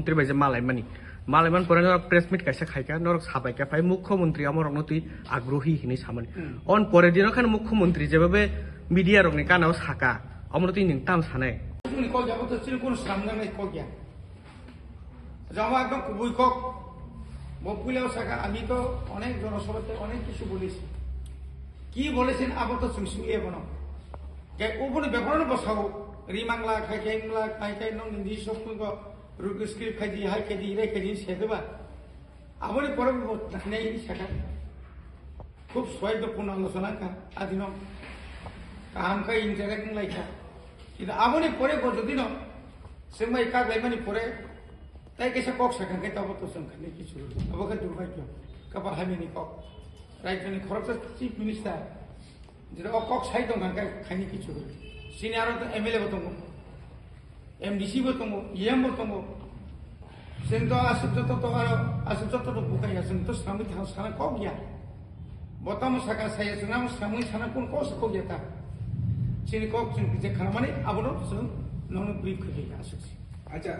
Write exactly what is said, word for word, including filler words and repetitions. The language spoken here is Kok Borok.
Mantri bai je malaimani. Malaiman pore norok press meet kaisa khaika, norok sabaika phai mukhyamantri amorokno twi agrohi hinwi samani. Hmm. On pore dino khan mukhyamantri jebabe media rokni kanao saka, omono twi nwng tam sanai. Chini kok jabo to chini kono samnangnai kok ya. Jama ekdom kubui kok. Bo puilao saka, "Ami to onek jonosabhate onek kichu bolechi." Ki bolechi abo to chwng sui ebono. Ke uboni beparo no bosao. Rimangla khai khai mla khai khai nong nindi sokpun ko ruk script khai di hai khai di re khai di se de ba. Aboni pore bo thangna ini saka. Khub soido pun alochona ka adino. Kaham khe interact wng lai kha. Kintu aboni pore bo jodi no swngbai kak lai mani pore tai kaisa kok sakha khe tabo to swng khani kichu. Abo khe durbhagyo. Kapal hamyani kok. Rajyoni khoroksa chief minister. Jero o kok sai tong kha khe khani kichu. Sini aro to M L A bo tongo. M D C bo tongo, E M bo tongo. Chwng to aswk joto to aro aswk joto to bukai ya, chwng to samwi thang sana kok ya. Bo tamo saka saya chwng nang samwi sana kun kok sa kok ya ta. Chini kok chwng je khanamani abono chwng nono brief khai ya aswk si. Acha,